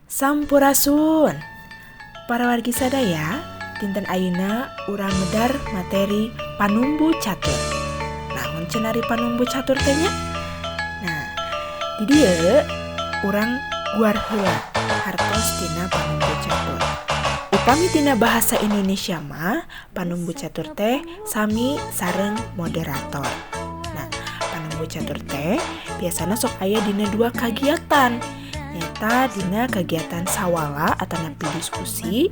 Sampurasun. Para wargi sadaya, dinten ayeuna urang medar materi panumbu catur. Naon cenah ari panumbu catur teh nya? Nah, di dieu urang guar heula hartos tina panumbu catur. Upami tina bahasa Indonesia mah panumbu catur teh sami sareng moderator. Nah, panumbu catur teh biasana sok aya dina dua kagiatan. Nyaeta dina kagiatan sawala atanapi diskusi,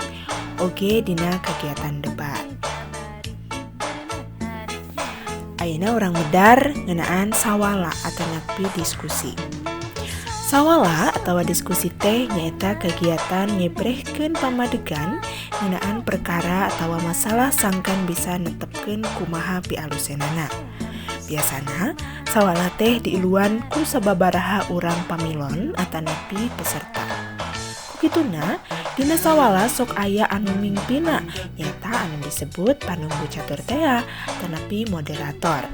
oge dina kagiatan debat. Ayeuna urang medar ngeunaan sawala atanapi diskusi. Sawala atawa diskusi teh nyaeta kagiatan nyebrehkeun pamadegan ngeunaan perkara atawa masalah sangkan bisa netepkeun kumaha pialusenana. Biasana, sawala teh diiluan ku sababaraha urang pamilon atanapi peserta. Ku kituna, dina sawala sok aya anu mingpina, nyaeta anu disebut panumbu catur tea, tanapi moderator.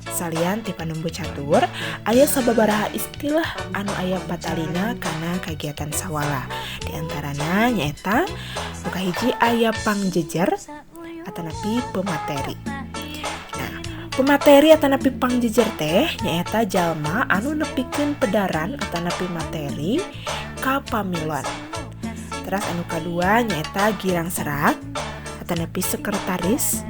Salian ti panumbu catur, aya sababaraha istilah anu aya patalina kana kagiatan sawala. Di antarana nyaeta nu kahiji aya pangjejer atanapi pemateri. Nah, pemateri atanapi pangjejer teh nyaeta jalma anu nepikeun pedaran atanapi materi ka pamilon. Teras anu kadua nyaeta girang serak atanapi sekretaris,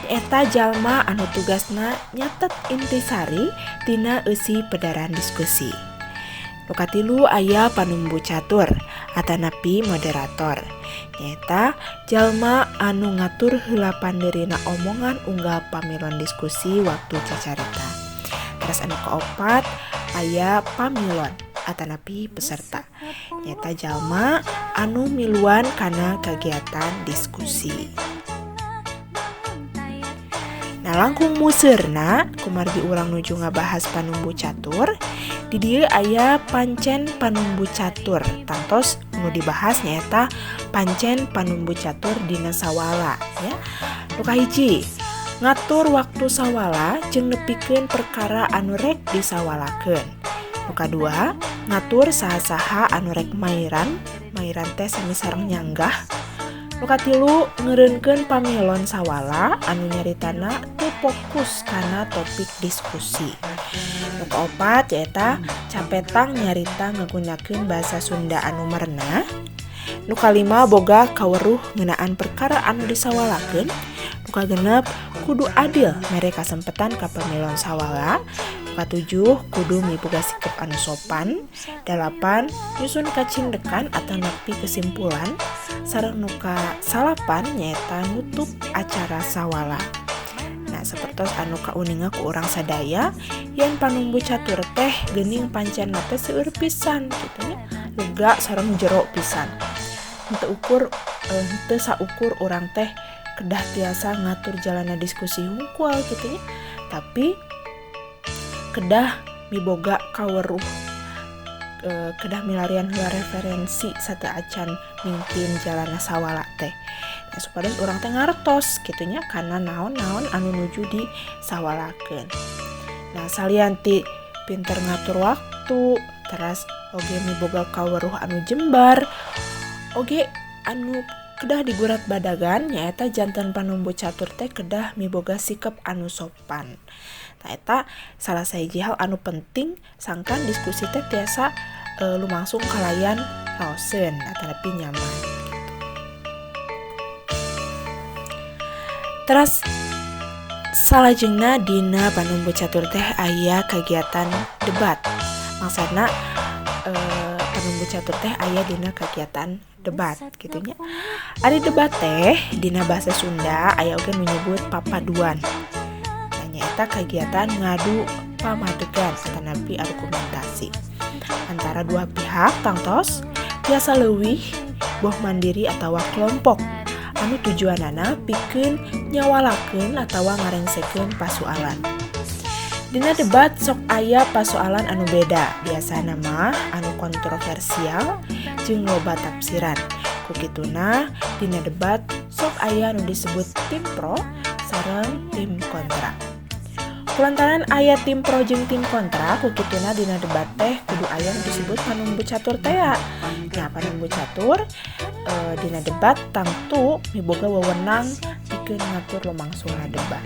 nyaeta jalma anu tugasna nyatet intisari tina eusi pedaran diskusi. Nu katilu aya panumbu catur atanapi moderator, nyaeta jalma anu ngatur heula pandeurina omongan unggal pamilon diskusi waktu cacarita. Teras anu kaopat aya pamilon atanapi peserta, nyaeta jalma anu miluan kana kagiatan diskusi. Nah, langkung museurna kumargi urang nuju ngabahas panumbu catur, di dieu aya pancen panumbu catur. Tangtos nu dibahas nyaeta pancen panumbu catur dina sawala ya. Nu kahiji, ngatur waktu sawala jeung nepikeun perkara anu rek disawalakeun. Nu kadua, ngatur saha-saha anu rek mairan, mairan teh sami sareng nyanggah. Nu katilu, ngeureunkeun pamilon sawala anu nyaritana teu fokus kana topik diskusi. Nu kaopat nyaeta capetang nyarita ngagunakeun bahasa Sunda anu merenah. Nu kalima, boga kaweruh ngeunaan perkara anu disawalakeun. Nu kagenep, kudu adil mere kasempetan ka pamilon sawala. Nu katujuh, kudu miboga sikep anu sopan. 8, nyusun kacindekan atanapi kesimpulan. Sareng nu kasalapan nyaeta nutup acara sawala. Nah, sapertos anu kauninga ku urang sadaya, yen panumbu catur teh geuning pancenna teh seueur pisan kitu nya, lega sareng jero pisan. Henteu henteu saukur urang teh kedah tiasa ngatur jalana diskusi hungkul kitu nya, tapi kedah miboga kaweruh, kedah milarian heula referensi sateuacan mingpin jalana sawala teh. Nah, supados urang teh ngartos kitu nya kana naon-naon anu nuju disawalakeun. Nah, salian ti pinter ngatur waktu, teras oge miboga kaweruh anu jembar, oge anu kedah digurat badagan nyaeta janten panumbu catur teh kedah miboga sikep anu sopan. Nah, eta salah sahiji hal anu penting sangkan diskusi teh tiasa lumangsung kalayan raoseun atanapi nyaman gitu. Teras salajengna dina panumbu catur teh aya kagiatan debat. Maksudna panumbu catur teh aya dina kagiatan debat gitu nya. Ari debat teh dina bahasa Sunda aya oge nu nyebut papaduan. Nah, nyaeta kagiatan ngadu pamadegan atanapi argumentasi antara dua pihak tangtos tiasa leuwih boh mandiri atawa kelompok anu tujuanana pikeun nyawalakeun atawa ngarengsekeun pasualan. Dina debat sok aya pasoalan anu beda, biasana mah anu kontroversial jeung loba tafsiran. Ku kituna dina debat sok aya anu disebut tim pro sareng tim kontra. Kulantaran aya tim pro jeung tim kontra, ku kituna dina debat teh kudu aya nu disebut panumbu catur tea. Nah, panumbu catur dina debat tangtu miboga wewenang pikeun ngatur lumangsungna debat.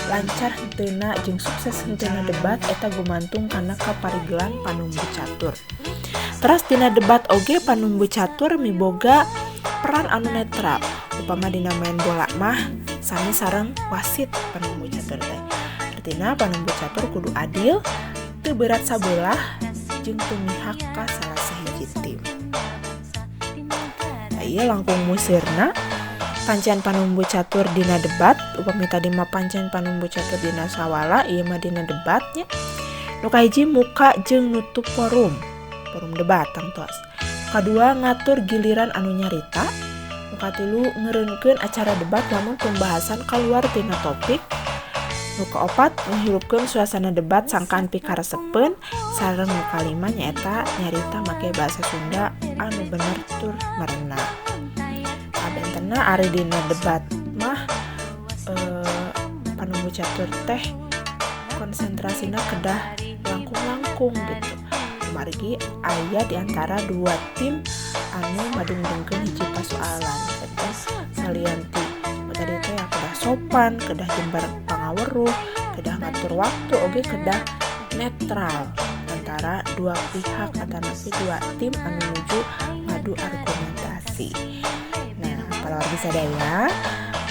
Lancar henteuna jeung sukses henteuna debat eta gumantung kana kaparigelan panumbu catur. Teras dina debat oge panumbu catur miboga peran anu netral. Upama dina main bola mah sami sareng wasit panumbu catur teh. Artina panumbu catur kudu adil, teu berat sabelah jeung teu mihak ka salah sahiji tim. Tah ieu langkung museurna pancen panumbu catur dina debat, upami tadi mah pancen panumbu catur dina sawala, ieu mah dina debatnya. Nu kahiji muka jeung nutup forum, forum debat tangtos. Nu kadua ngatur giliran anu nyarita. Nu katilu ngeureunkeun acara debat lamun pembahasan kaluar tina topik. Nu kaopat ngahirupkeun suasana debat sangkan pikaresepeun. Sareng nu kalima nyaeta nyarita make bahasa Sunda anu bener tur merenah. Abentena ari dina debat mah panumbu catur teh konsentrasina kedah langkung-langkung gitu. Kumargi aya di antara dua tim anu madungdungkeun hiji pasoalan. Eta salian ti tadi teh kedah sopan, kedah jembar pangaweruh, kedah ngatur waktu, oge kedah netral antara dua pihak atanapi dua tim anu nuju ngadu argumentasi. Nah, palawargi sadaya,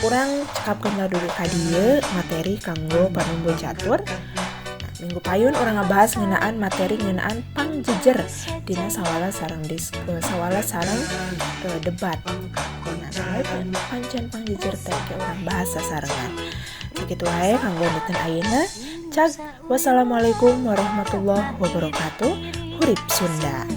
urang cekapkeun lah dulu ka dieu materi kanggo panumbu catur. Nah, minggu payun urang ngabahas ngeunaan materi ngeunaan pangjejer dina sawala sareng sawala sareng debat. Nah, pancen pangjejer teh ke urang bahas sasarengan. Sakitu wae kanggo dinten ayeuna. Cag, wassalamualaikum warahmatullahi wabarakatuh. Hurip Sunda.